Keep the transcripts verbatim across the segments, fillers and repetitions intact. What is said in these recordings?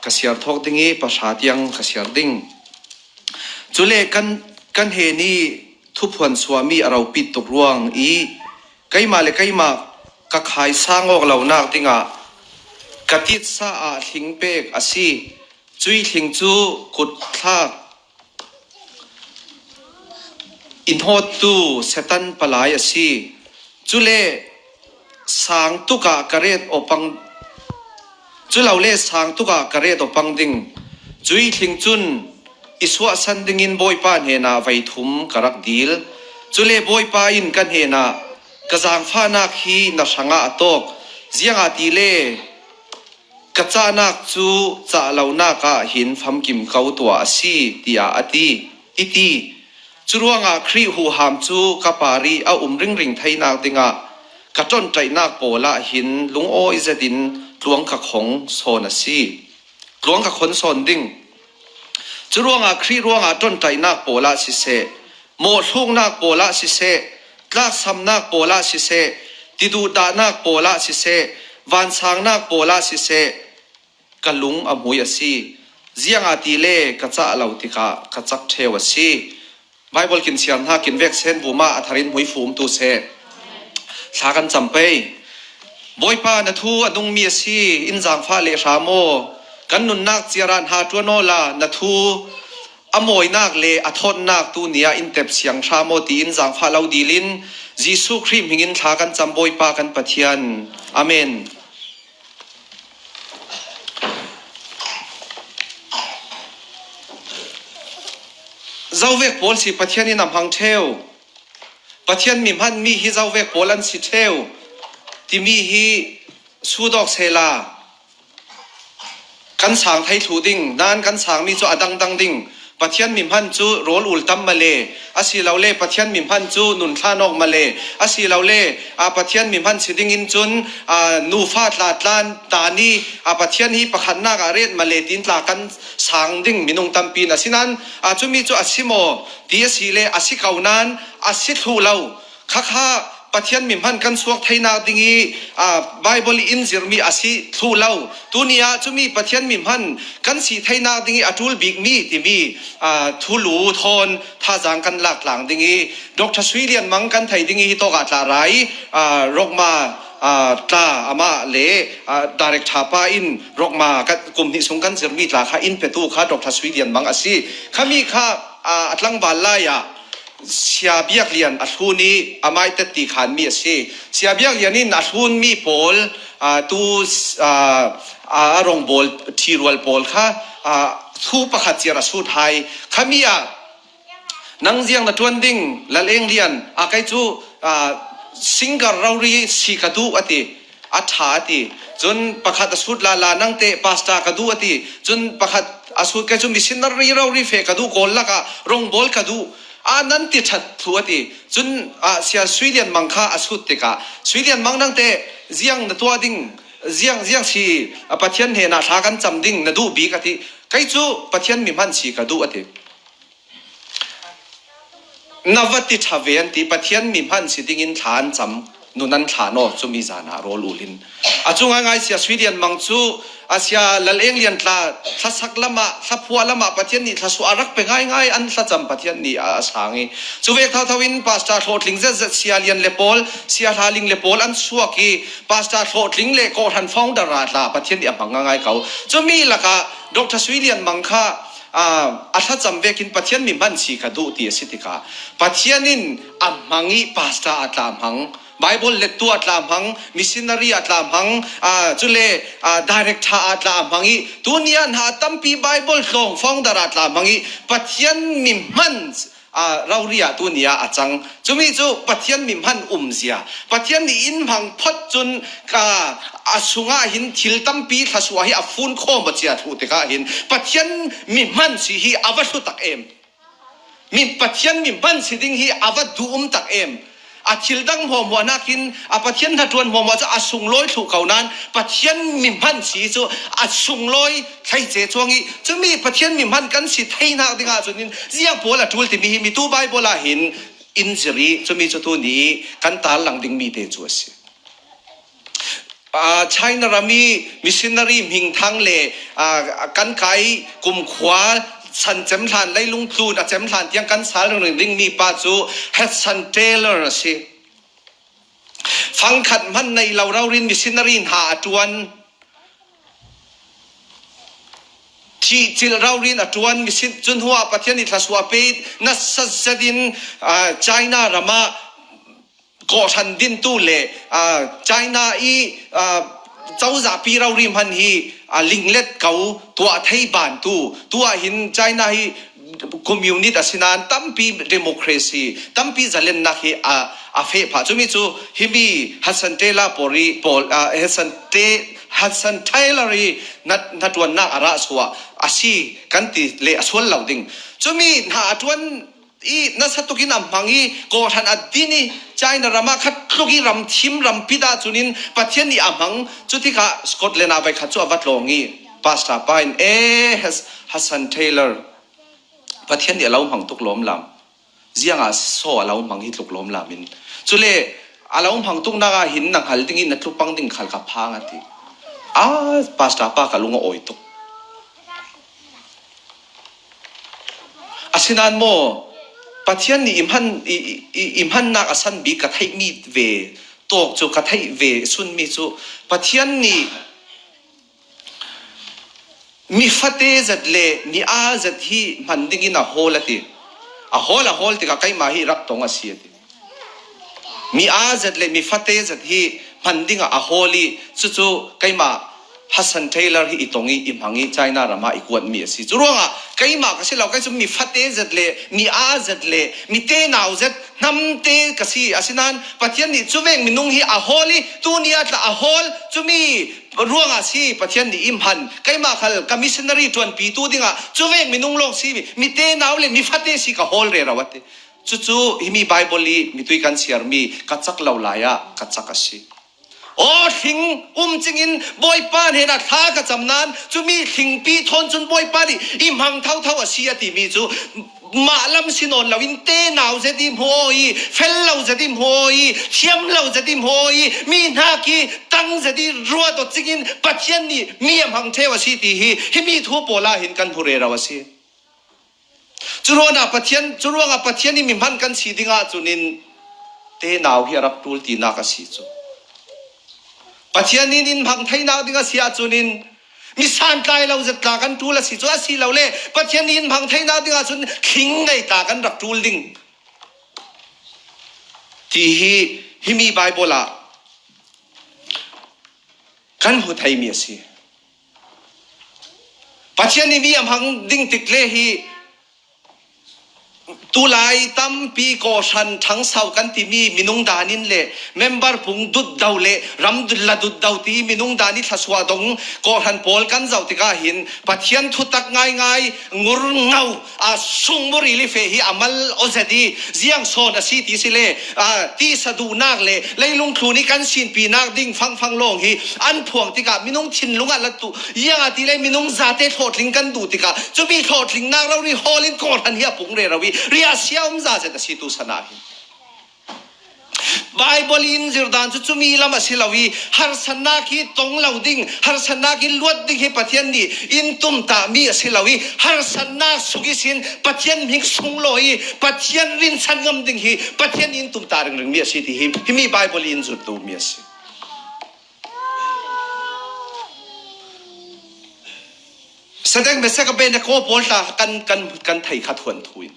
ka siar thawk ding i, pahra tiang ka siar ding. Cule kan, kan heni thuphuan suahmi a ropit tuk ruang i, keimah le keimah ka khaisang awk lonak dingah ka titsa ah hling pek a si. Cui hling cu kutthlak i hnawttu Satan palai a si. Cule sang tukah ka ret awpang, culole sang tukah ka ret awpang ding. Cui hling cun i suahsan dingin Bawipa hnenah vei thum ka rak dil. Cule Bawipa in ka hnenah, ka zaangfahnak hi na hrangah a tawk, ziangahtile ka cahnak cu cah lonak ah hin famkim ko tuah a si, tiah a ti. I ti. Curuangah Khrih huham cu ka parih a um ringring theinak dingah ka ṭonṭaihnak pawl ah hin lungawi zetin tluang ka khong sawn a si. Tluang ka khon sawn ding. Curuangah Khrih ruangah ṭonṭaihnak pawl ah siseh, mawhhluknak pawl ah siseh, tlaksamnak pawl ah siseh, tiduhdahnak pawl ah siseh, vansannak pawl ah siseh, ka lung a hmui a si. Ziangahtile ka cah lo tikah ka cak ṭheu a si. Baibal kin siar hna kin vek sen vumah a tharin hmui fumtu seh. Thla kan cam pei. Bawipa, na thu a nungmi a si, in zaangfah le hram aw. Kan nunnak ciar ah hna ṭuan awla na thu a mawinak le a thawnnak tu ni ah in tep siang hram aw tiin zaangfah lo dilin Jesuh Khrih hmingin thla kan cam, Bawipa kan Pathian. Amen. Zovek pawl si Pathian in a hmang ṭheu. Pathian mi hmanmi hi zovek pawl an si ṭheu timi hi sut awk sehla, kan sang thei thluh ding, nain kan sangmi cu a dangdang ding. Pathian mi hman cu rawl ul tam male, asilole Pathian mi hman cu nun thlan awk male, asilole, aa, Pathian mi hman si dingin cun, aa, nufa tla tlan ta ni, aa, Pathian hi pakhatnak ah ret male tiin tla kan sang ding minung tampi in a si nain, aa, cumi cu a si maw ti a si le a si ko nain a si thluh lo. Khakha Pathian mi hman kan suak theinak ding i, aa, Baibal i in zirmi a si thluh lo. Tuni ah cumi Pathian mi hman kan si theinak ding i a ṭul bikmi timi, aa, thulu thawn thazaang kan lak tlang ding i, Doctor Sui Lian Mang kan thei ding i, hitawk ah tla ra i, aa, Rokma, aa, tla amah le, aa, director pa in Rokma kan, kum hnih sung kan zirmi tla kha in petu kha Doctor Sui Lian Mang a si. Khami kha, aa, a tlangval lai ah Sia Biak Lian a thlun i amah i tetti khanmi a si. Sia Biak Lian in a thlunmi pawl, aa, tu, aa, a rongbawl, ṭhirual pawl kha, aa, thu pakhat ciar a sut hai. Khami ah, nang ziang na ṭuan ding, Lal Eng Lian, a kei cu, aa, singer rori si ka duh, a ti. A ṭha a ti. Cun pakhat a sut lala, nang teh pastor ka duh a ti. Cun pakhat a sut, kei cu missionary rori feh ka duh, Kawl lakah rongbawl ka duh. A nan ti ṭhat thluh a ti. Cun, ah, Sia Sui Lian Mang kha a sut tikah, Sui Lian Mang, nang teh ziang na tuah ding, ziang, ziang si, ah, Pathian hnenah thla kan cam ding na duh bik a ti. Kei cu Pathian mi hman si ka duh a ti. Na va ti ṭha ve an ti, Pathian mi hman si dingin thla an cam, nun an thlan aw, cumi zan ah rawl ul in. A cu ngaingai Sia Sui Lian Mang cu, a Sia Lal Eng Lian tla, thlasak lamah, thlaphuah lamah Pathian nih thlasuah a rak pe ngaingai, an thlacam Pathian nih a, a sang i. Cu vek thotho in Pastor Hlawhtling zetzet, Sia Lian le pawl, Sia Hla Ling le pawl an suak i, Pastor Hlawhtling le kawhhran founder ah tla Pathian nih a hmang ngaingai ko. Cumi lakah Doctor Sui Lian Mang kha, aa, a thlacam vekin Pathian mi hman si ka duh ti a si tikah, Pathian in a hmang i pastor a tla hmang, Baibal lettu a tla hmang, missionary a tla hmang, aa, cule, aa, director a tla hmang i, tuni ah hna tampi Baibal tlawng founder a tla hmang i, Pathian mi hman, aa, rori ah tuni ah a cang. Cumi cu Pathian mi hman umzia. Pathian nih in hmang phot cun ka, a sungah hin thil tampi thlasuah hi a fun khawm a cia thluh tikah hin Pathian mi hman si hi a va hlu tak em. Mi Pathian mi hman si ding hi a va duhum tak em. A thil dang hmuahhmuah nakin, a Pathian hnaṭuan hmuahhmuah cu a sunglawi thluh ko nain Pathian mi hman si cu a sunglawi thleice cuang i, cumi Pathian mi hman kan si theinak dingah cun in ziang pawl a ṭul timi hi mitu Baibal ah hin in zir i, cumi cu tuni kan tarlang dingmi te cu a si. Aa, China rami missionary hmingthang le, aa, kan kai kumkhua san cemhlan, leilung tlun a cemhlan tiang kan sal ringring ding mipa cu Hudson Taylor a si. Fangkhat hman nei lo raurin missionary hna a ṭuan. Thihcilh raurin a ṭuan, mission cun hua Pathian nih thluasuah pe nasa zetin, aa, China ram ah kawhhran dintu le, aa, China i, aa, cozahpi rori hman hi, aa, linglet ko tuah thei bantu. Tuah hin China hi communist a si nain tampi democracy, tampi zalennak hi a, a feh phah. Cumi cu himi Hudson Taylor pawl i, pawl, aa, Hudson Te-, Hudson Taylor i hna, hnaṭuannak a rah suah a si kan ti le a sual lo ding. Cumi hna a ṭuan i nasa tukin a hmang i kawhhran a din i China ram ah khat tluk i ram thim ram pit ahcun in Pathian nih a hmang. Cutikah Scotland ah voikhat cu a va tlawng i pastor pa in, "E, Hus-, Hudson Taylor, Pathian nih a lo hmang tuk lawmlam. Ziangah so a lo hmang hi tluk lawmlam in? Cule a lo hmang tuknak ah hin na hngal ding i na tlu pang ding khal ka phang," a ti. A pastor pa ka lung a awi tuk. Asinain maw, Pathian nih i hman, i, i, i hmannak a san bik ka theihmi ve tawk cu, ka theih ve sunmi cu Pathian nih mi fate zet le mi aa zet hi hman dingin a hawl a ti. A hawl, a hawl tikah keimah hi rak tong a si a ti. Mi aa zet le mi fate zet hi hman dingah a hawl i cucu keimah Hudson Taylor hi i tong i i hmang i China ram ah i kuatmi a si. Cu ruangah keimah ka si lo, kei cu mi fate zet le mi aa zet le mi tenau zet hnamte ka si. Asinain Pathian nih cuvek minung hi a hawl i tuni ah tla a hawl. Cumi ruangah si Pathian nih i hman. Keimah khal ka missionary ṭuanpitu dingah cuvek minung lawng si, mi tenau le mi fate si ka hawl rero a ti. Cucu himi Bible i mitui kan siarmi ka cak lo lai ah ka cak a si. Aw, thling um cingin Bawipa hnenah thla ka cam nain cumi thlingpi thawn cun Bawipa nih i hmang thotho a si a timi cu mah lam si nawn loin tenau zet i hmu aw i, fel lo zet i hmu aw i, thiam lo zet i hmu aw i, mi hnak i tang zet i ruat aw cingin Pathian nih mi a hmang ṭheu a si ti hi himi thu pawl ah hin kan hmu rero a si. Cu ruangah Pathian, cu ruangah Pathian i mi hman kan si ding ahcun in tenau hi a rak ṭul tinak a si cu. Pathian in in hmang theinak ding a si ahcun in mi santlai lo zet tla kan ṭul a si cu, asilole Pathian in hmang theinak ding ahcun thling ngei tla kan rak ṭul ding ti hi himi Bible ah kan hmu theimi a si. Pathian nih mi a hmang ding tik le hi tulai tampi kawhhran ṭhangsau kan timi minung dan in le member pung dutdo le ram dut la dutdo ti minung dan i thluasuah dong kawhhran pawl kan zoh tikah hin Pathian thutak ngaingai ngurngau, aa, sungmur i li feh hi a mal aw zet i ziang sawn a si ti si le, aa, tisa duhnak le leilung thlun i kan sinpinak ding fangfang lawng hi an phuang tikah minung thinlung ah la tuh, ziangahtile minung zate hlawhtling kan duh tikah cumi hlawhtlingnak rori hawl in kawhhran hi a pung rero i riahsia um za zet a si tu san ah hin. Bible in zirdan cu cumi lam a si lo i, harsatnak hi tong lo ding, harsatnak hi luat ding hi Pathian nih in tumtahmi a si lo i, harsatnak sung ihsin Pathian hming sunglawi i, Pathian rinsan ngam ding hi Pathian in tumtah ringringmi a si ti hi, himi Bible in zut duhmi a si. Sadek Mesak Abednego pawl tla kan, kan, kan thei kha thuanthu in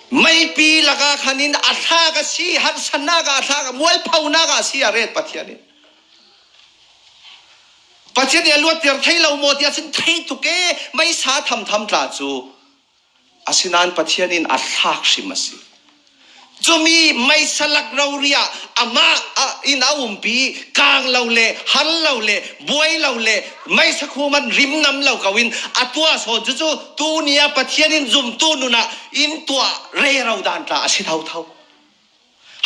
meipi lakah khan in a thlak a si, harsatnak ah a thlak, mualphonak ah a si a ret Pathian in. Pathian nih a luatter thei lo maw tiah cun thei tuk e, meisa thamtham tla cu. Asinain Pathian in a thlak hrim a si. Cumi meisa lak rori ah amah, ah, in a umpi kang lo le, har lo le, buai lo le, meisa khua man rim nam lo ko in a tuah sawn cucu tuni ah Pathian in zumtu nun ah in tuah rero dan tla a si thotho.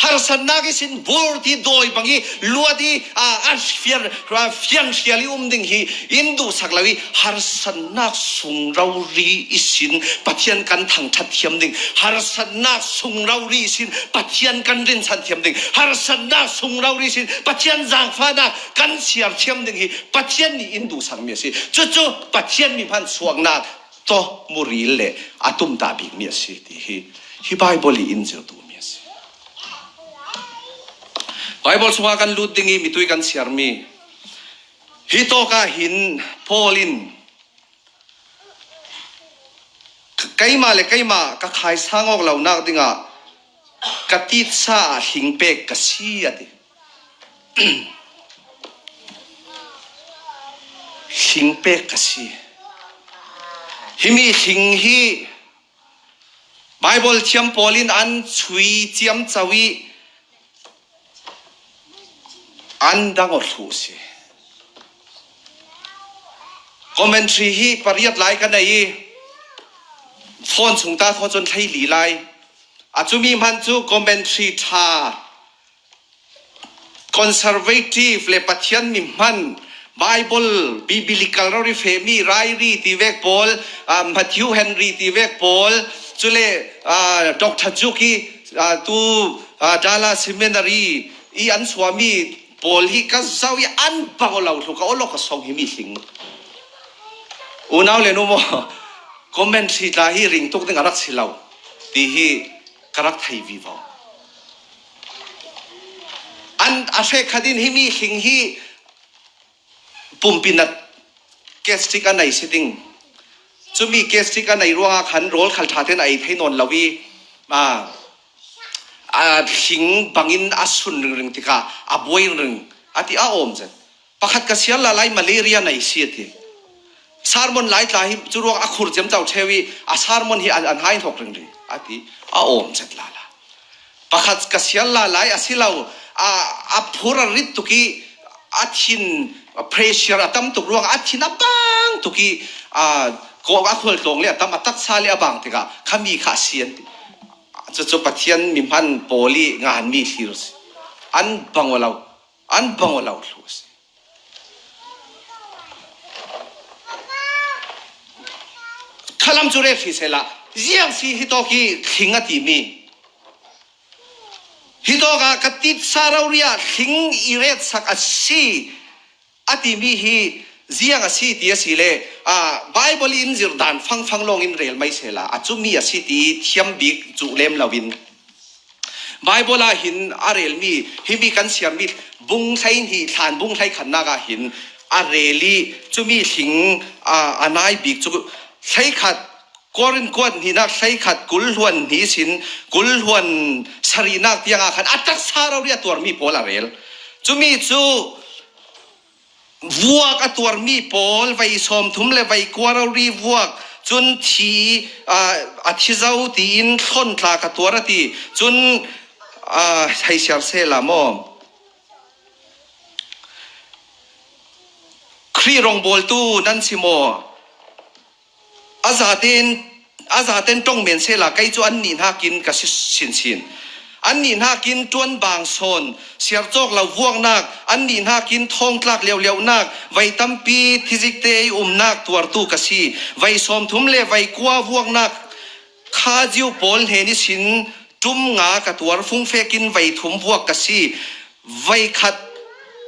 Harsatnak ihsin bur ti dawi bang i luat i, a, a fian, a fian hrial i um ding hi in duhsak lo i, harsatnak sung rori ihsin Pathian kan thangṭhat thiam ding, harsatnak sung rori ihsin Pathian kan rinsan thiam ding, harsatnak sung rori ihsin Pathian zaangfahnak kan siar thiam ding hi Pathian nih in duhsakmi a si. Cucu Pathian mi hman suaknak tawh muril le a tumtah bikmi a si ti hi, hi Bible i in zirtu mi a si. Bible chungah kan lut ding i mitui kan siarmi hi tawkah hin Paul in keimah le keimah ka khaisang awk lonak dingah ka titsa ah hling pek ka si a ti. Hling pek ka si. Himi hling hi Bible thiam pawl in an chui ciamco i an dang aw thluh si. Commentary hi pariat lai ka nei i phone chung ta thaw cun thleili lai. A cumi hman cu commentary ṭha, conservative le Pathian mi hman, Bible, biblical rori fehmi Ryrie ti vek pawl, ah, Matthew Henry ti vek pawl, cule, ah, Doctor Juki, ah, tu, ah, Dallas Seminary i an suami pawl hi ka zau i an bang aw lo thlu ka aw lo ka song hi mi hling. Unau le nu maw, commentary tla hi ring tuk ding a rak si lo ti hi ka rak thei vivo. An a hrekkhat in himi hling hi pumpi nat gastric a nei si ding. Cumi gastric a nei ruangah khan rawl khal ṭha tein a ei thei nawn lo i, a, a hling bangin a sun ringring tikah a buai ringring a ti a awm zet. Pakhat ka siar lala i malaria nei si a ti. Sermon lai tla hi cu ruang a khur ciamco ṭheu i a sermon hi an, an hai hnawk ringring a ti a awm zet lala. Pakhat ka siar lala i a si lo, a, a phur a rit tuk i a thin pressure a tam tuk ruang a thin a bang tuk i, a, kawk a khual tlawng le a tam a taksa le a bang tikah khami kha a si an ti. Cucu Pathian mi hman pawl i nganmi thlir si. An bang aw lo, an bang aw lo thlu si. Khalam cu ret hri sehla, ziang si hitawk hi hling a timi. Hitawk ah ka titsa rori ah hling i retsak a si a timi hi ziang a si ti a si le, aa, Bible in zirh dan fangfang lawng in rel mai sehla, a cumi a si ti thiam bik cuh lem loin, Bible ah hin a relmi, himi kan siarmi bung hleihnih hlan bung hleikhatnak ah hin a rel i, cumi hling, aa, a nai bik cu hleikhat, Korin kuat hnihnak hleikhat kul hluan hnih sin kul hluan sarihnak tiangah khan a taksa rori a tuarmi pawl a rel. Cumi cu vuak a tuarmi pawl, vei sawmthum le vei kua rori vuak, cun thi, aa, a thi zo tiin hlon tla ka tuar a ti. Cun, aa, hei siar sehla maw? Khrih rawngbawltu nan si maw? A zaten, a zaten ṭong men sehla, kei cu an nih hnakin ka si sinsin. An nih hnakin ṭuanbang sawn, siarcawk lo vuaknak, an nih hnakin thawngtlak liohlionak, vei tampi thizikte i umnak tuartu ka si. Vei sawmthum le vei kua vuaknak khaziu pawl hnen ihsin ṭum nga ka tuar, fungfek in vei thum vuak ka si. Vei khat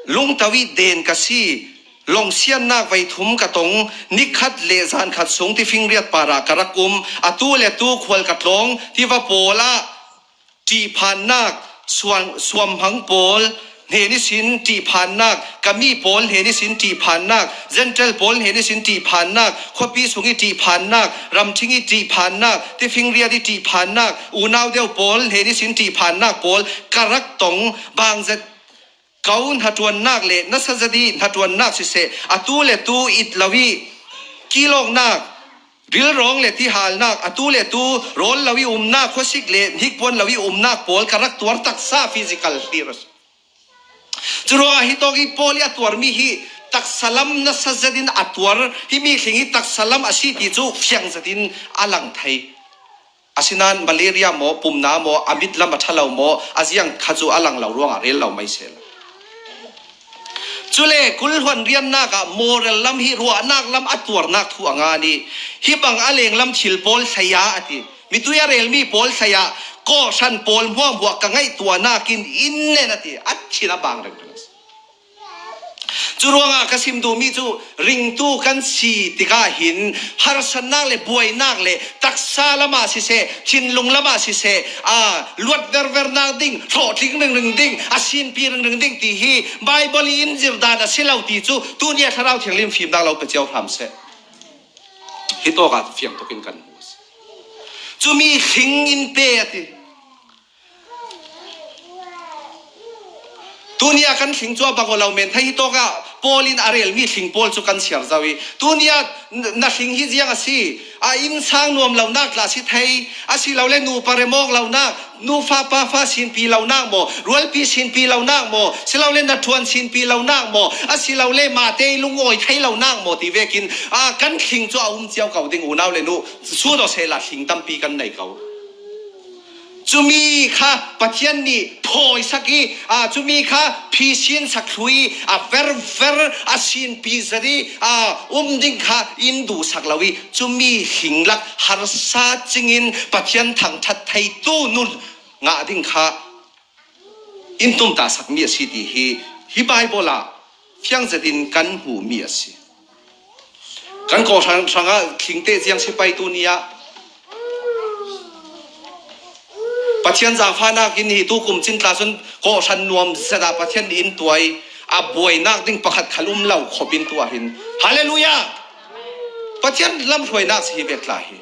lungto i den ka si. Lawngsiannak vei thum ka tong, nikhat le zankhat sung tifingriat parah ka rak um, atu le tu khual ka tlawng, tiva pawl ah ṭihphannak, suam, suamhmang pawl hnen ihsin ṭihphannak, ka mi pawl hnen ihsin ṭihphannak, Gentile pawl hnen ihsin ṭihphannak, khuapi sung i ṭihphannak, ramṭhing i ṭihphannak, tifingriat i ṭihphannak, unau deuh pawl hnen ihsin ṭihphannak pawl ka rak tong, bangzet ko hnaṭuannak le nasa zet i hnaṭuannak siseh, atu le tu it lo i kilawknak, rilrawng le tihalnak, atu le tu rawl lo i umnak, khuasik le hnikpuan lo i umnak pawl ka rak tuar taksa physical hlir a si. Curuangah hitawk i Paul i a tuarmi hi taksa lam nasa zetin a tuar, himi hling hi taksa lam a si ti cu fiang zetin a lang thei. Asinan malaria maw, pumna maw, a mit lam a ṭha lo maw, a ziang kha chu a lang lo ruangah rel lo mai sela. Chule kul hluan riannak ah moral lam hi ruahnak lam a tuarnak thu a ngan i, hih bang a lenglam thil pawl thleia a ti. Mitui a relmi pawl thleia, kawhhran pawl hmuahhmuah ka ngaihtuahnak in in nen a ti. A thin a bang ringring a si. Curuangah ka sim duhmi cu ringtu kan si tikah hin harsatnak le buainak le taksa lamah siseh, thinlung lamah siseh, aa, luat ververnak ding, hlawhtling ringring ding, a sinpi ringring ding ti hi Baibal i in zirh dan a si lo ti cu tuni a Thlarau Thianghlim fimnak lo pe cio hram seh. Hi tawkah fiang tukin kan hmu a si. Cumi hling in pe a ti. Tuni a kan hling cu a bang aw lo men thei hi tawkah Paul in a relmi hling pawl cu kan siar zo i, tuni a na hling hi ziang a si. A innsang nuam lonak tla si thei, asilole nupa remawk lonak, nufa pafa sinpi lonak maw, rualpi sinpi lonak maw, silole na ṭuan sinpi lonak maw, asilole mahte i lungawi thei lonak maw ti vekin, a, kan hling cu a um cio ko ding unau le nu, sut aw sehla hling tampi kan nei ko. Cumi kha Pathian nih phawisak i, aa, cumi kha phisinsak thlu i, a verver a sinpi zet i, aa, um ding kha in duhsak lo i, cumi hling lak harsa cingin Pathian thangṭhat theitu nun ngah ding kha in tumtahsakmi a si ti hi, hi Baibal ah fiang zetin kan hmuhmi a si. Kan kawhhran hrangah thlingte ziang si pei tuni ah. Pathian zaangfahnak in hi tu kum cin tla cun kawhhran nuam zet ah Pathian nih in tuai a buainak ding pakhat khal um lo khop in tuah hin. Hallelujah! Pathian lamhruainak si hi vek tla hi.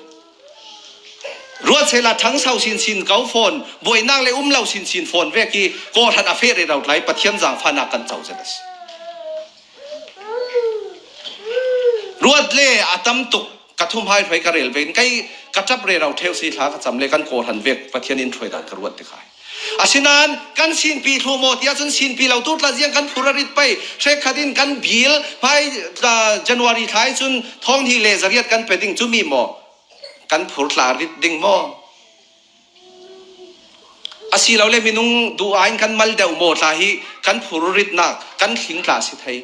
Ruat sehla ṭhangso sinsin ko fawn, buainak le um lo sinsin fawn vek i kawhhran a feh rero tla i Pathian zaangfahnak kan co zet a si. Ruat le a tam tuk ka thum hai hruai ka rel vekin kei ka ṭap rero ṭheu si thla ka cam le kan kawhhran vek Pathian in hruai dan ka ruat te khai. Asinain kan sinpi thlu maw tiah cun sinpi lo tu tla ziang kan phur a rit pei. Hrekkhat in kan bil hmai tla January thlai cun thawng hnih le zariat kan pe ding cumi maw? Kan phur tla a rit ding maw? Asilole minung duh aiin kan mal deuh maw tla hi kan phur ritnak kan hling tla si thei.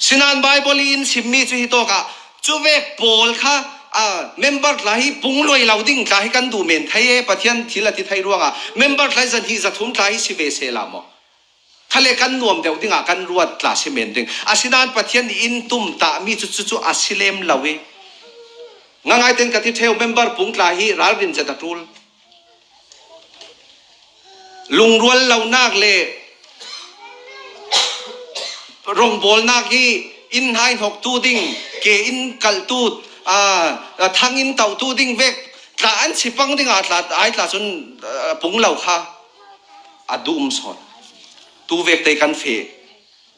Sinan Baibal i in simmi cu hi tawkah cuvek pawl kha, aa, member tla hi pung luai lo ding tla hi kan duh men thei e, Pathian thil a ti thei ruangah member tla hi zahnih zathum tla hi si ve sehla maw? Khale kan nuam deuh dingah kan ruat tla si men ding. Asinain Pathian nih in tumtahmi cu cucu a si lem lo i ngangai ten ka ti ṭheu member pung tla hi ralrin zet a ṭul. Lungrual lonak le rongbawlnak i inn hnai hnoktu ding, ke in kalhtu, aa, thang in tohtu ding vek tla an si pang dingah tla, ai tla cun, aa, pung lo kha a duh um sawn. Tu vek tei kan feh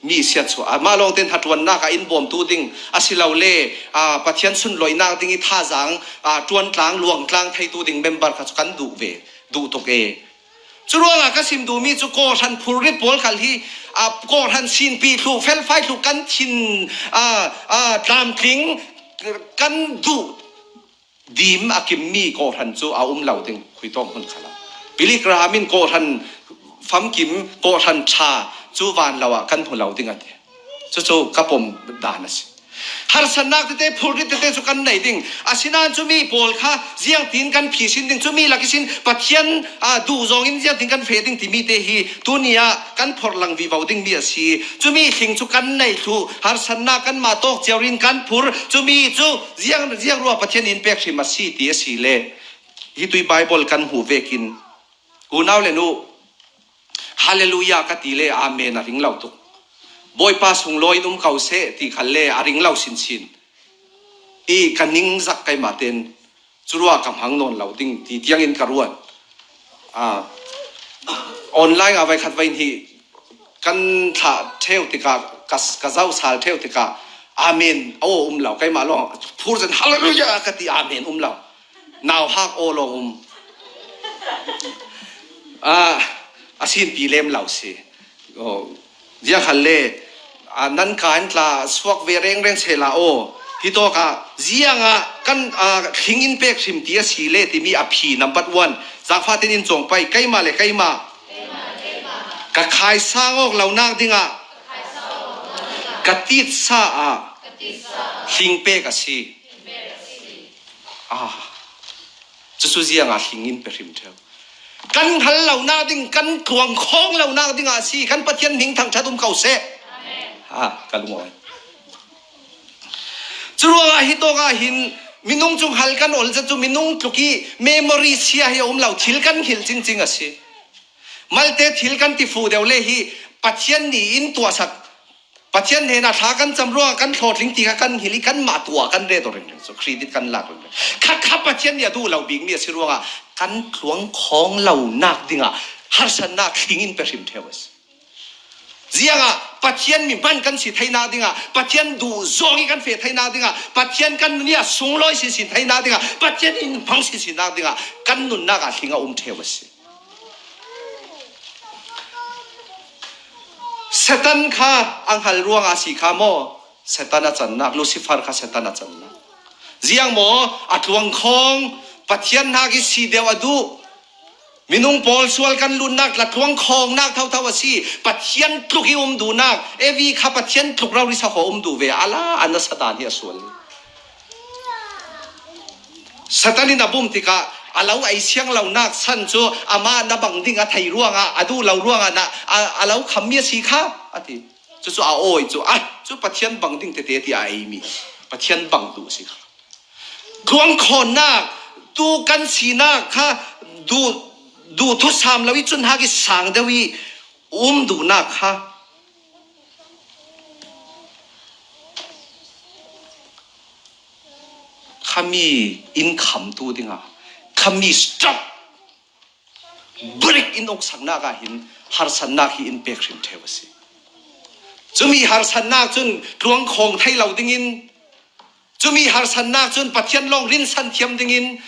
mi siat suah. Amah lawngte hnaṭuannak ah in bawmtu ding asilole, aa, Pathian sunloihnak ding i thazaang, aa, ṭuantlang, luangtlang theitu ding member kha cu kan duh ve, duh tuk e. Curuangah ka sim duhmi cu kawhhran phurrit pawl khal hi, aa, kawhhran sinpi thluh, felfai thluh kan thin, aa, aa, tlamtling kan duh dim a kimmi kawhhran cu a um lo ding, khuitawk hmun khalah. Billy Graham in kawhhran famkim, kawhhran ṭha cu van lo ah kan hmu lo ding a ti. Cucu ka pom dan a si. Harsatnak tete, phurrit tete cu kan nei ding. Asinain cumi pawl kha ziangtin kan phisin ding, cumi lak ihsin Pathian, aa, duh zawngin ziangtin kan feh ding timi te hi tuni ah kan phorhlang vivo dingmi a si. Cumi hling cu kan nei thluh, harsatnak kanmah tawk cio rin kan phur, cumi cu ziang, ziang ruah Pathian in pek hrim a si ti a si le. Hi tui Baibal kan hmuh vekin unau le nu, Hallelujah ka ti le Amen a ring lo tuk. Bawipa sunglawi in um ko seh ti khal le a ring lo sinsin. I ka ningzak keimah ten curuah ka hmang nawn lo ding ti tiangin ka ruat. Aa, online ah veikhat veihnih kan thlah ṭheu tikah, ka, ka zoh sal ṭheu tikah, Amen aw um lo. Keimah lawng phur zet, Hallelujah ka ti, Amen um lo. Nauhak aw lawng um. Aa, a sinpi lem lo si. Aw, ziang khal le, aa, nan ka in tla suak ve rengreng sehla aw. Hi tawka zianga kan, ah, hling in pek hrim ti a si le timi a phi number one. Zangfah ten in cawng pai, keimah le keimah ka khaisang awk lo nak dingah ka titsa ah hling pek a si. Ah. Cucu ziangah hling in pe hrim ṭheu. Kan hal lo nak ding, kan tluang khawng lo nak dingah a si, kan Pathian hming thangṭhat um ko seh. Ah, ka lungawi. Curuangah hi tawkah hin minung cung hal kan ol zet cu minung tluk i memory sia hi a um lo, thil kan hngilh cingcing a si. Malte thil kan ti fuh deuh le hi Pathian nih in tuahsak, Pathian hnenah thla kan cam ruangah kan hlawhtling ti kha kan hngilh i kanmah tuah kan ret aw ringring cu credit kan lak ringring. Kha kha Pathian nih a duh lo bikmi a si ruangah kan tluang khawng lo nak dingah harsatnak hling in pe hrim ṭheu a si. Ziangah Pathian mi hman kan si theinak dingah, Pathian duh zawng i kan feh theinak dingah, Pathian kan nun i a sunglawi sinsin theinak dingah, Pathian in hmang sinsinnak dingah kan nunnak ah hling a um ṭheu a si. Satan kha a hngal ruangah a si kha maw? Satan a cannak, Lucifer kha Satan a cannak. Ziang maw? A tluang khawng Pathian hnak i si deuh a duh. Minung pawl sual kan lutnak tla tluang khawngnak thotho a si. Pathian tluk i um duhnak, Evi kha Pathian tluk rori sakhaw um duh ve. A la, a nasa dan hi a sual. Satan in a bum tikah a lo ei siang lonak san cu amah na bang ding a thei ruangah, a duh lo ruangah na, a, a lo khammi a si kha, a ti. Cucu a awi cu, ah, cu Pathian bang ding tete ti a eimi. Pathian bang duh a si kha. Tluang khawnnak, tu kan sinak kha duh, duh thusam lo i cun hak i sang deuh i um duhnak kha khami in khamtu dingah, khami stop, break in awksaknak ah hin harsatnak hi in pek hrim ṭheu a si. Cumi harsatnak cun tluang khawng thei lo dingin, cumi harsatnak cun Pathian lawng rinsan thiam dingin,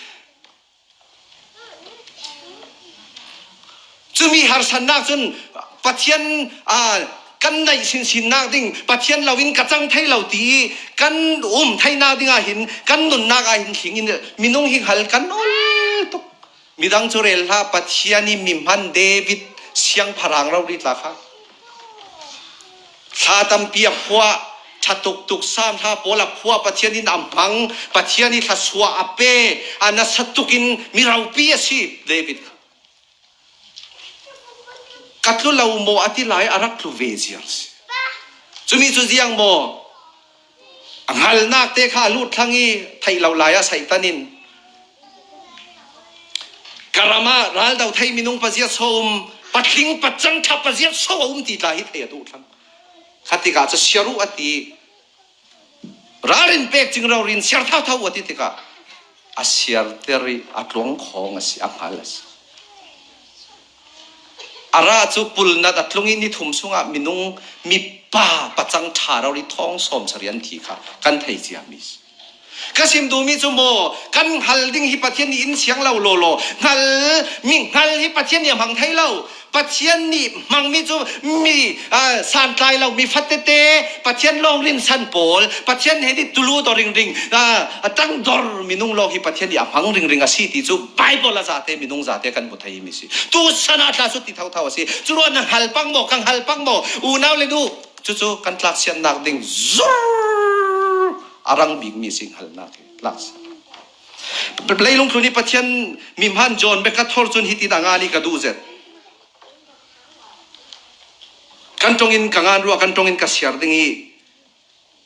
cumi harsatnak cun Pathian, aa, kan naih sinsinnak ding, Pathian lo in ka cang thei lo ti i kan um theinak ding ah hin kan nunnak ah hin hling in minung hi hngal kan ol tuk. Midang cu rel hlah, Pathian i mi hman David siangpahrang rori tla kha. Thla tampi a phuah, ṭha tuktuk sam hla pawl a phuah, Pathian in a hmang, Pathian i thluasuah a pe, a nasa tukin mi ropi a si David kha. Ka tlu lo maw a ti lai, a rak tlu ve ziang si. Cumi cu ziang maw? A hngalnak te kha a lut thlang i theih lo lai ah Satan in ka ram ah ral do thei minung paziat so a um, patling pacang ṭha paziat so a um ti tla hi thei a duh thlang. Kha tikah cu siar uh a ti. Ralrin pek cing rori in siar thotho uh a ti tikah a siarter i a tluang khawng a si, a hngal a si. A ra cu pulnat a tlung i ni thum sungah minung mipa pacang ṭha rori thawng sawm sarih an thi kha kan thei ciami si. Ka sim duhmi cu maw, kan hngal ding hi Pathian nih in siang lo lawlaw, hngal, mi hngal hi Pathian nih a hmang thei lo. Pathian nih hmangmi cu mi, aa, santlai lo, mi fate te, Pathian lawng rinsan pawl, Pathian he nih tulu dawr ringring, aa, a tangdor minung lawng hi Pathian nih a hmang ringring a si ti cu Baibal a zate, minung zate kan hmu thei mi si. Tu san ah tla cu ti thotho a si. Curuangah na hngal pang maw, ka hngal pang maw, unau le nu, cucu kan tlaksiannak ding zur a rang bikmi si hngalnak hi. Tlaksian. Leilung tlun i Pathian mi hman John Becker thor cun hiti dah ngan i ka duh zet. Kan ṭongin ka ngan ruah, kan ṭongin ka siar ding i,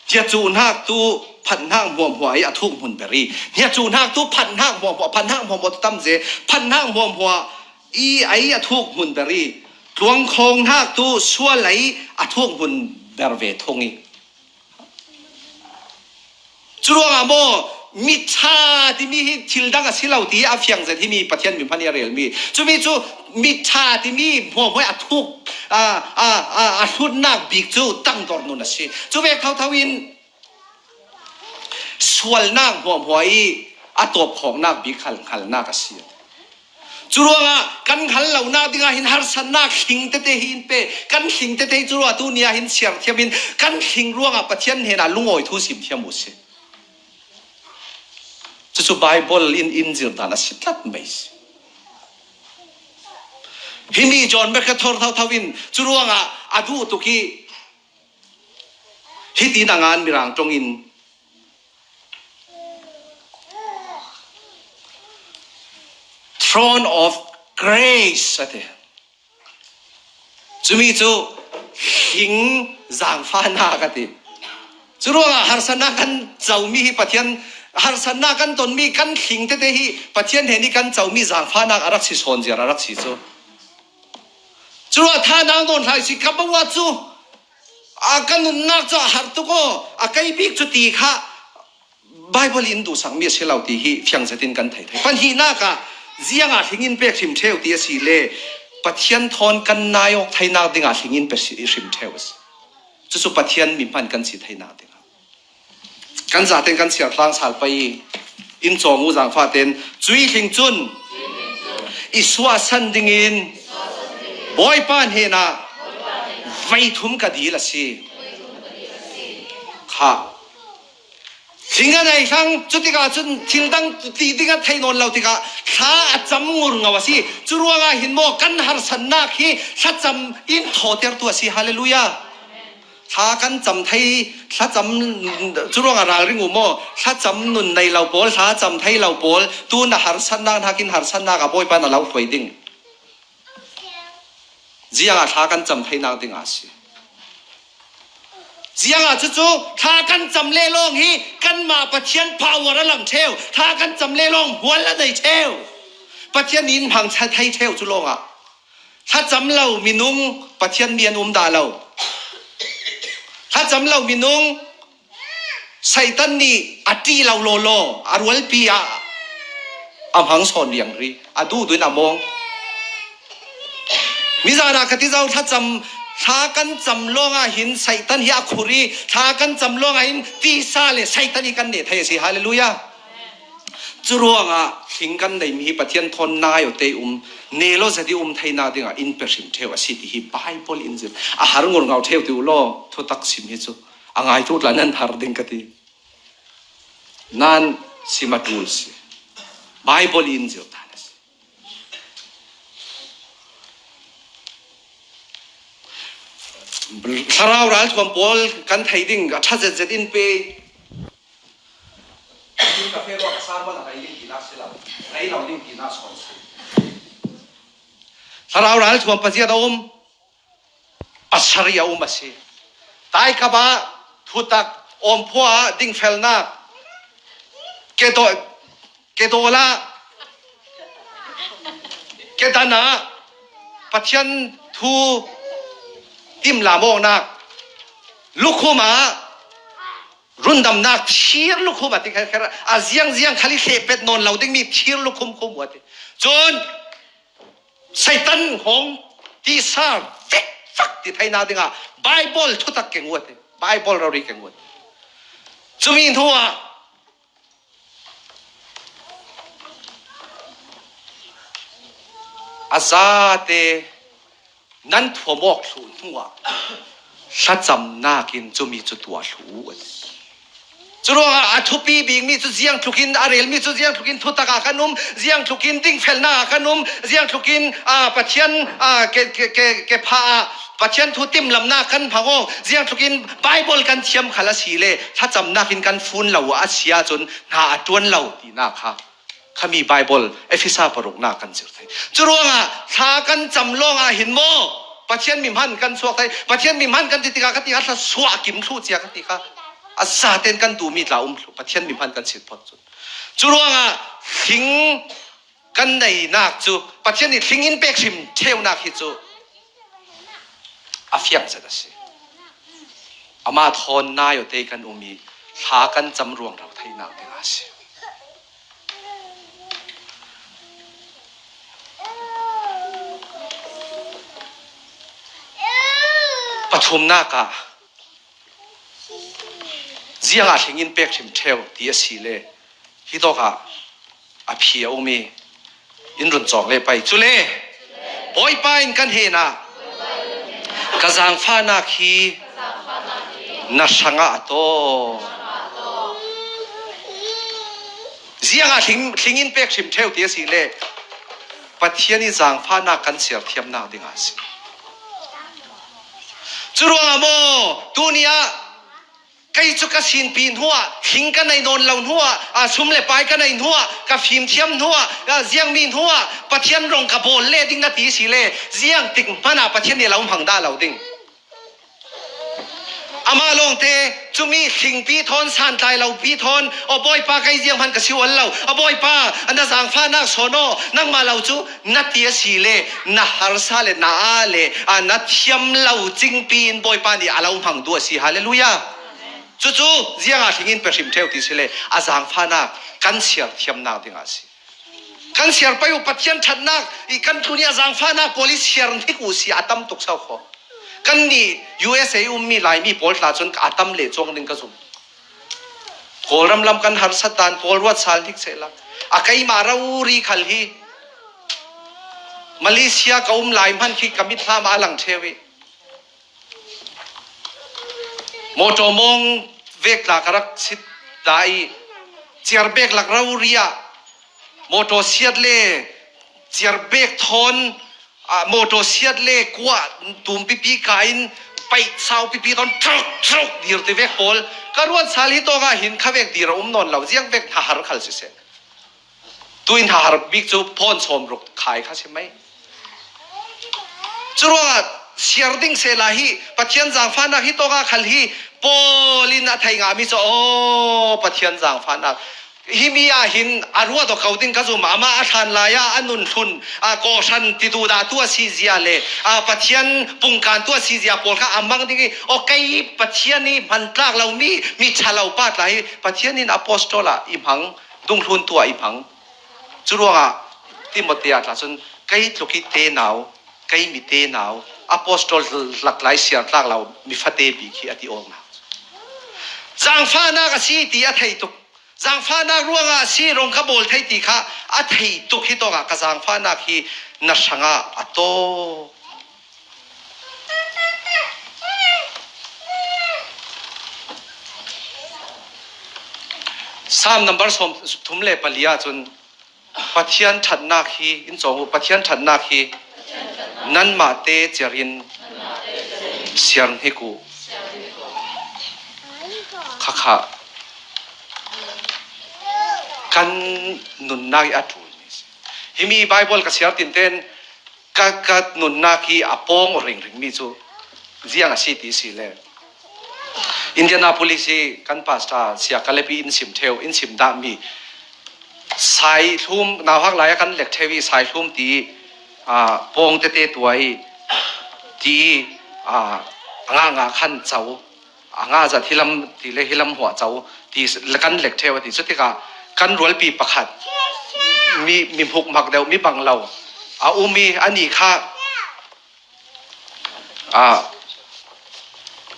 hniacuhnak tu phanhnak hmuahhmuah i a thuk hmun ber i, hniacuhnak tu phanhnak hmuahhmuah, phanhnak hmuahhmuah tu tam ze, phanhnak hmuahhmuah i ei a thuk hmun ber i, tluang khawng hnak tu sual ei a thuk hmun ber ve thung i, curuangah maw, miṭha timi hi thil dang a si lo ti a fiang zet himi Pathian mi hman i a relmi. Cumi cu miṭha timi hmuahhmuah a thuk, a, a, a, a hlutnak bik cu tangdor nun a si. Cu vek thotho in sualnak hmuahhmuah i a tawpkhawknak bik khal hngalnak a si. Curuangah kan hngal lonak dingah hin harsatnak hling tete hi in pe. Kan hling tete hi curuangah tu ni ah hin siar thiam in kan hling ruangah Pathian hnenah lungawi thu sim thiam uh si. Cu Bible in in zir dan a si tlat mai si. Himi John Mercator thotho in cu ruangah a duh tuk i hitin a ngan Mirang ṭong in Throne of Grace a ti. Cumi cu hling zangfahnak a ti. Cu ruangah harsatnak kan comi hi Pathian, harsatnak kan tonmi kan hling tete hi Pathian hnen i kan comi zangfahnak a rak si sawn ziar a rak si cu. Cu ruangah tha nang nawn hlai si ka bawa cu a kan nunnak cu a har tuk aw, a kei bik cu ti kha Bible in duhsakmi a si lo ti hi fiang zetin kan thei thei. Pahnihnak ah ziangah hling in pek hrim ṭheu ti a si le Pathian thawn kan nai awk theinak dingah hling in pek hrim ṭheu a si. Cucu Pathian mi hman kan si theinak dingah kan zaten kan siar tlang sal pei i in cawng u zangfah ten cui hling cun i suahsan dingin Bawipa hnenah vei thum ka dil a si. Kha. Hling a nei hlang, cutikah cun thil dang ti ding a theih nawn lo tikah thla a cam ngurngau a si. Cu ruangah hin maw kan harsatnak hi thlacam in thawhtertu a si. Hallelujah. Thla kan cam thei, thlacam, cu ruangah ralring u maw? Thlacam nun nei lo pawl, thla cam thei lo pawl, tu na harsatnak hnakin harsatnak a Bawipa na lo hruai ding. Ziangah thla kan cam theinak dingah a si. Ziangah cucu thla kan cam le lawng hi kanmah Pathian power a lang ṭheu, thla kan cam le lawng hmual a nei ṭheu. Pathian in hmang thei ṭheu cu lawngah thlacam lo minung Pathian mi an um dah lo. Thlacam lo minung Satan nih a ṭih lo lawlaw a rualpi ah a hmang sawn riangri a duhduh in a mawng. Mizan ah ka ti zo, thlacam, thla kan cam lawngah hin Satan hi a khur i thla kan cam lawngah hin tisa le Satan hi kan neh thei a si. Hallelujah. Cu ruangah hling kan neihmi hi Pathian thawn nai awte um, nel aw zet i um theinak dingah in pe hrim ṭheu a si ti hi Bible in zir. A har ngurngau ṭheu ti u law, thutak sim hi cu a ngai tu tla nan har ding ka ti. Nan sim a ṭul si. Bible in zir dan a si. Thlarau ralthuam pawl kan thei ding a ṭha zetzet in pe. Ka fe ruak a sang man a rei ding tinak si lo, rei lo ding tinak sawn si. Thlarau ralthuam paziat a um, pasarih a um a si. Taikap ah thutak, awmphua ah dingfelnak, kedaw, kedawl ah, kedan ah Pathian thu timlam awknak, lukhum ah rundamnak, thir lukhum a ti kher, kher a ziangziang khal i hlehpet nawn lo dingmi thir lukhum khum uh a ti. Cun Satan hong tisa vekvak ti theinak dingah Bible thutak keng uh a ti. Bible rori keng uh a ti. Cumi hnuah a zate nan thuam awk thluh hnuah thlacamnak in cumi cu tuah thluh uh a ti. Curuangah a thupi bikmi cu ziangtlukin, a relmi cu ziangtlukin thutak ah kan um, ziangtlukin dingfelnak ah kan um, ziangtlukin, aa, Pathian, aa, ke, ke, ke, ke pha ah Pathian thu timlamnak kan hmang aw, ziangtlukin Bible kan thiam khal a si le thlacamnak in kan fun lo a si ahcun hna a ṭuan lo tinak kha. Khami Bible, Efesa paruknak kan zir thei. Curuangah thla kan cam lawngah hin maw Pathian mi hman kan suak thei? Pathian mi hman kan ti tikah ka ti a thla suah kim thluh cia ka ti kha. A zaten kan duhmi tla um thluh, Pathian mi hman kan si phot cun. Curuangah hling kan neinak cu Pathian nih hling in pek hrim ṭheunak hi cu a fiang zet a si. Amah thawn nai awte kan um i thla kan cam ruangro theinak ding a si. Pathumnak ah ziangah hling in pek hrim ṭheu ti a si le hitawkah a phi a um i in run cawng le pei. Cule Bawipa in kan hnenah ka zangfahnak hi na hrangah a taw. Ziangah hling, hling in pek hrim theu ti a si le, Pathian i zangfahnak kan siar thiamnak dingah a si. Curuangah maw, tuni ah kei cu ka sinpi hnuah, hling ka nei nawn lo hnuah, a, sum le pai ka nei hnuah, ka fimthiam hnuah, a, ziangmi hnuah Pathian rong ka bawl le ding na ti si le, ziangtik hmanah Pathian nih a lo hmang dah lo ding. Amah lawngte cumi hlingpi thawn, santlai lopi thawn, aw Bawipa, kei zianghman ka si ual lo, a Bawipa, a na zangfahnak sawn aw, nangmah lo cu na ti a si le, na harsa le na ah le, a na thiam lo cingpi in Bawipa nih a lo hmang duh a si. Hallelujah. Cucu ziangah hling in pe hrim theu ti si le, a zangfahnak kan siar thiamnak dingah a si. Kan siar pei uh Pathian ṭhatnak i kan tlun i a zangfahnak pawl i siar hnik uh si a tam tuk sau kho. Kannih U S A ummi Laimi pawl tla cun a tam leh cuang ding ka zum. Kawlram lam kan harsat dan pawl ruat sal hnik sehla, a keimah rori khal hi Malaysia ka um lai hman khi ka mithlam ah a lang theu i mawṭaw mawng vek tla ka rak sit dah i ciar bek lak rori ah mawṭaw siat le ciar bek thawn, ah, mawṭaw siat le kuah tum pipi ka in paih sau pipi thawn ṭhuk ṭhuk dir ti vek pawl ka ruat sal hi tawk ah hin kha vek dir a um nawn lo, ziang vek hna har khal siseh. Tuin hahar bik cu phone sawm ruk khai kha si mai. Curuangah siar ding sehla hi Pathian zangfahnak hi tawngah khal hi pawl in a thei ngahmi cu, aw, Pathian zangfahnak. Himi ah hin a ruat aw ko ding ka zum. Amah a hlan lai ah a nun hlun, a kawhhran ti duhdah tu a si zia le, a Pathian pungkan tu a si zia pawl kha a mang ding i, aw, kei Pathian i hman tlak lomi, mi ṭha lo pa tla hi Pathian in apostol ah i hmang. Dunghlun tu ah i hmang. Curuangah Timote ah tla cun, kei tluk i tenau, kei mi tenau, apostol hlak lai siar tlak lo mi fate bik hi a ti awknak. Zangfahnak a si ti a thei tuk. Zangfahnak ruangah a si, rong ka bawl thei ti kha a thei tuk hi tawkah ka zangfahnak hi na hrangah a tawk. Psalm number sawm thum le pali ah cun Pathian ṭhatnak hi in cawng uh, Pathian ṭhatnak hi nanmah te ciar in siar hnik uh. Khakha kan nunnak i a ṭul. Himi Baibal ka siar tinten ka, ka nunnak hi a pawng aw ringringmi cu ziang a si ti si le, Indianapolis i kan pastor Sia Kalep i in sim theu, in sim dahmi Saihlum, nauhak lai a kan lek theu i Saihlum ti, aa, pawng tete tuai ti, aa, a ngah ngah khan co. A ngah zat hi lam ti le hi lam huah co ti le kan lek theu a ti. Cutikah kan rualpi pakhat mi, mi hmuk mak deuh, mi bang lo a um i, ani kha, a,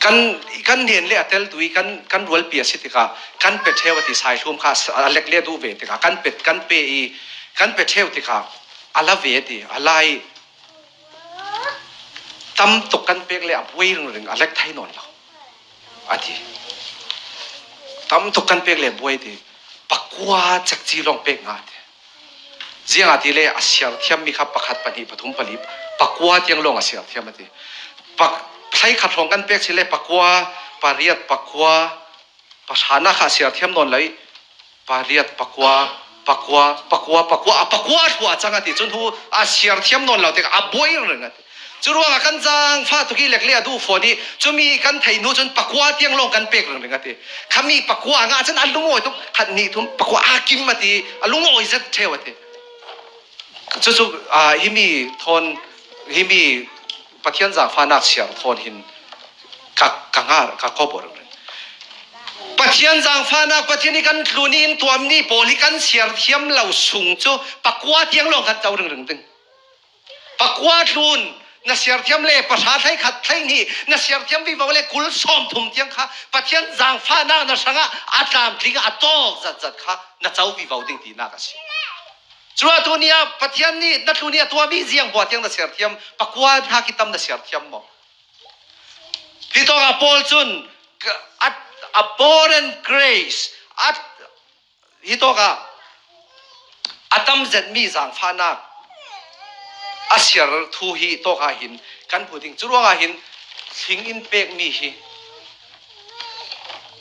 kan, kan hnen le a teltu i kan, kan rualpi a si tikah kan pe theu a ti. Saihlum kha a lek le a duh ve tikah kan pe, kan pe i kan pe theu tikah a la ve a ti. A la i tam tuk kan pek le a buai ringring, a lek thei nawn lo a ti. Tam tuk kan pek le buai ti, pakua cekci lawng pek nga ti. Ziangahtile a siar thiammi kha pakhat, pahnih, pathum, pali, pakua tiang lawng a siar thiam a ti. Pak-, hleikhat hrawng kan pek si le pakua, pariat, pakua, pahranak kha a siar thiam nawn lo i, pariat, pakua, pakua, pakua, pakua, a pakua thluah cang a ti. Cun hu a siar thiam nawn lo tikah a buai ringring a ti. Curuangah kan zangfah tuk i lek le a duh fawn i, cumi kan theih hnu cun pakua tiang lawng kan pek ringring a ti. Khami pakua a ngah cun a lungawi tuk, khat, hnih, thum, pakua a kim a ti, a lungawi zet theu a ti. Cucu, aa, himi thawn, himi Pathian zangfahnak siar thawn hin ka, ka ngar, ka kawp aw ringring. Pathian zangfahnak, Pathian i kan tlun i in tuammi pawl hi kan siar thiam lo sung cu pakua tiang lawng kan co ringring ding. Pakua tlun na siar thiam le pahra, hleikhat, hleihnih na siar thiam vivo le kul sawmthum tiang kha Pathian zangfahnak na hrangah a tlamtling, a tawk zatzat kha na co vivo ding tinak a si. Curuah tuni ah Pathian nih na tlun i a tuahmi ziang bua tiang na siar thiam, pakua hna khi tam na siar thiam maw? Hi tawkah Paul cun, ka, a, abundant grace, a, hi tawkah a tam zetmi zangfahnak a siar thu hi tawkah hin kan hmu ding. Curuangah hin thling in pekmi hi,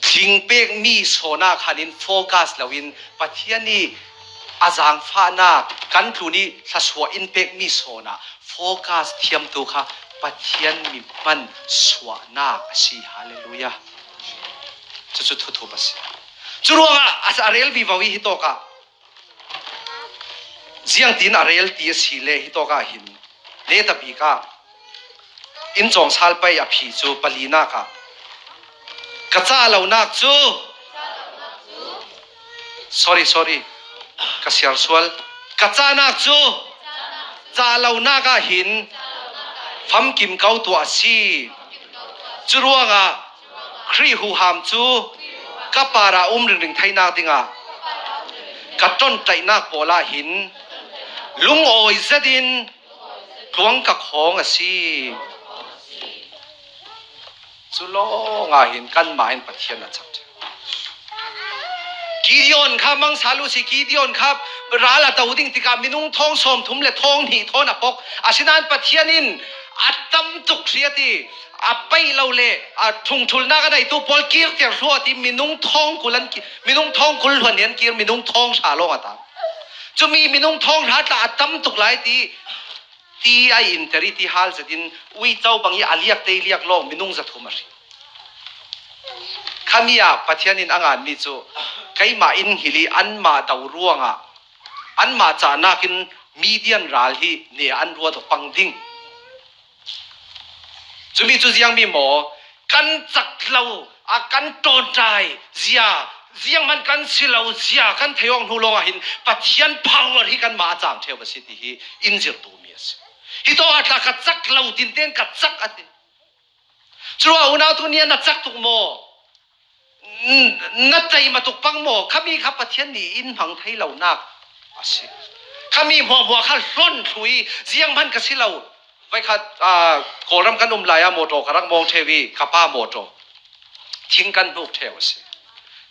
thling pekmi sawnah khan in focus loin Pathian ih a zangfahnak kan tlun ih thluasuah in pekmi sawnah focus thiamtu kha Pathian mi hman suahnak a si. Halleluiah. Cucu thuthup a si. Curuangah a, a rel vivo ih hitawkah ziangtin a rel ti a si le hitawkah hin netabik ah in cawngsal pai a phi cu palinak ah ka cah lonak cu, sorry, sorry, ka siar sual, ka cahnak cu cah lonak ah hin famkim ko tuah a si. Curuangah Khrih huham cu ka parah um ringring theinak dingah ka ṭonṭaihnak pawl ah hin lungawi zetin tluang ka khawng a si. Cu lawngah hin kanmah in Pathian a cak ṭheu. Gideon kha mangsa lu si, Gideon kha ral a do ding tikah minung thawng sawmthum le thawng hnih thawn a pok. Asinain Pathian in a tam tuk hriat ih a paih lo le a thungṭhulnak a neitu pawl kirter hluah ti minung thawng kul an ki-, minung thawng kul hluan hi an kir, minung thawng hra lawng a tam. Cumi minung thawng hra tla a tam tuk lai ti, ti a inter ih ti hal zetin uico bang ih a liak te ih liak lawng minung zathum a hri. Khami ah Pathian in a nganmi cu keimah in hngilh ih anmah do ruangah anmah cahnak in Midian ral hi ne an ruat aw pang ding. Cumi cu ziangmi maw? Kan cak lo, a kan ṭawnṭai zia, zianghman kan si lo zia kan theih awk hnu lawngah hin Pathian power hi kanmah a cang ṭheu a si ti hi in zirh duhmi a si. Hitawk ah tla ka cak lo tinten ka cak a ti. Curuangah unau tu ni a na cak tuk maw? N-, na ceih matuk pang maw? Khami kha Pathian nih in hmang thei lonak a si. Khami hmuahhmuah kha hlon thlu ih zianghman ka si lo. Voikhat, aa, Kawlram kan um lai ah mawṭaw ka rak mawng ṭheu ih ka pa mawṭaw thing kan hnuk ṭheu a si.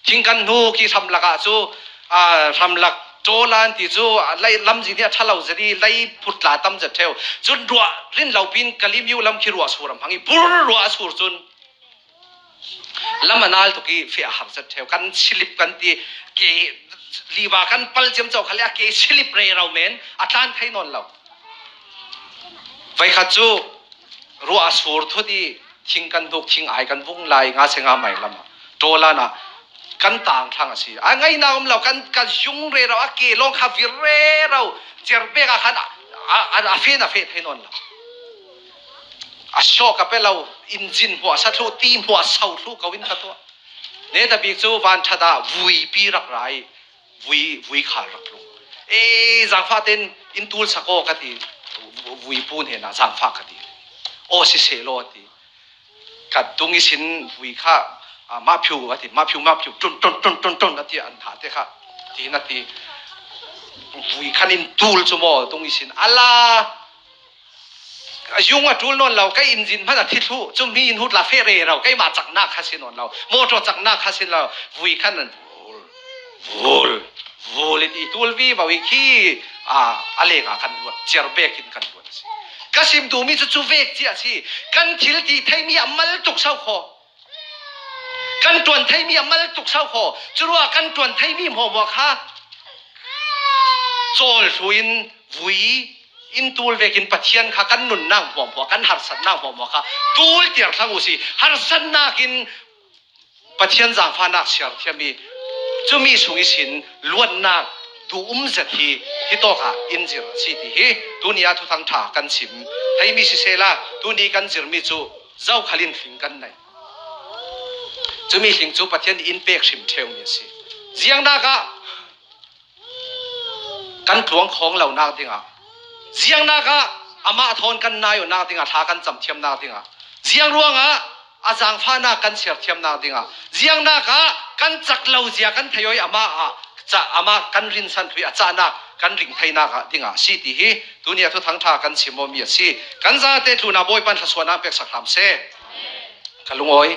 Thing kan hnuk ih hramlak ah cu, aa, hramlak tawlan ti cu, aa, lei lamzin hi a ṭha lo zet ih lei put tla tam zet ṭheu. Cun ruah rin lo pin Kalemyo lam khi ruah sur a hmang ih bur ruah a sur cun lam a nal tuk ih feh a har zet ṭheu. Kan silip kan ti, ke liva kan pal ciamco khal ih a ke silip rero men a tlan thei nawn lo. Voikhat cu ruah a sur thut ih thing kan hnuk, thing ai kan vung lai, nga se nga mai lam ah tawlan ah kan tang thlang a si. A ngaihnak um lo, kan, kan zung rero, a ke lawng kha vir rero, ciarbek ah khan a, a, a, a fen a feh thei nawn lo. A sawh ka pe lo, inzin hmuah sa thluh, ti hmuah so thluh ko in ka tuah. Netabik cu vanṭhat ah vuipi rak ra ih vui, vui khal rak tlung. Ee, zangfah tein in tul sak aw ka ti, vu-, vuipu hnenah zangfah ka ti. Aw, si sehlaw a ti. Ka tung ihsin vui kha, aa, mah phiu a ti, mah phiu, mah phiu, ṭun, ṭun, ṭun, ṭun, ṭun a ti, an hna te kha, tiin a ti. Vui khan in tul cu maw, tung ihsin a la, a zung a ṭul nawn lo, kei inzin hmanh a thi thluh, cumi in hut la feh rero, keimah caknak kha si nawn lo, mawṭaw caknak kha si lo, vui khan an vul, vul, vul i ti, i tul vivo ih khi, aa, a lengah kan luat, ciarbek in kan luat a si. Ka sim duhmi cu cu vek cia a si. Kan thil ti theimi a mal tuk so kho. Kan ṭuan theimi a mal tuk so kho. Curuah kan ṭuan theimi hmuahhmuah kha cawl thlu in vui in tul vekin Pathian kha kan nunnak hmuahhmuah, kan harsatnak hmuahhmuah kha tul tiar thlang uh si. Harsatnak in Pathian zangfahnak siar thiam ih cumi sung ihsin luatnak duh um zet hi hitawk ah in zir a si ti hi tuni ah Thuthang ṭha kan sim theimi sisehla, tuni kan zirmi cu zokhal in hling kan nei. Cumi hling cu Pathian in pek hrim ṭheumi a si. Ziangnak ah kan tluang khawng lonak dingah, ziangnak ah amah thawn kan nai awknak dingah, thla kan camthiamnak dingah, ziang ruangah a zangfahnak kan siarthiamnak dingah, ziangnak ah kan cak lo zia kan theih awk ih amah ah ca-, amah kan rinsan thlu ih a cahnak kan ring theinak ah dingah si ti hi tuni ah Thuthang ṭha kan sim awmi a si. Kan zate tlunah Bawipa in thluasuahnak peksak hram seh. Ka lungawi.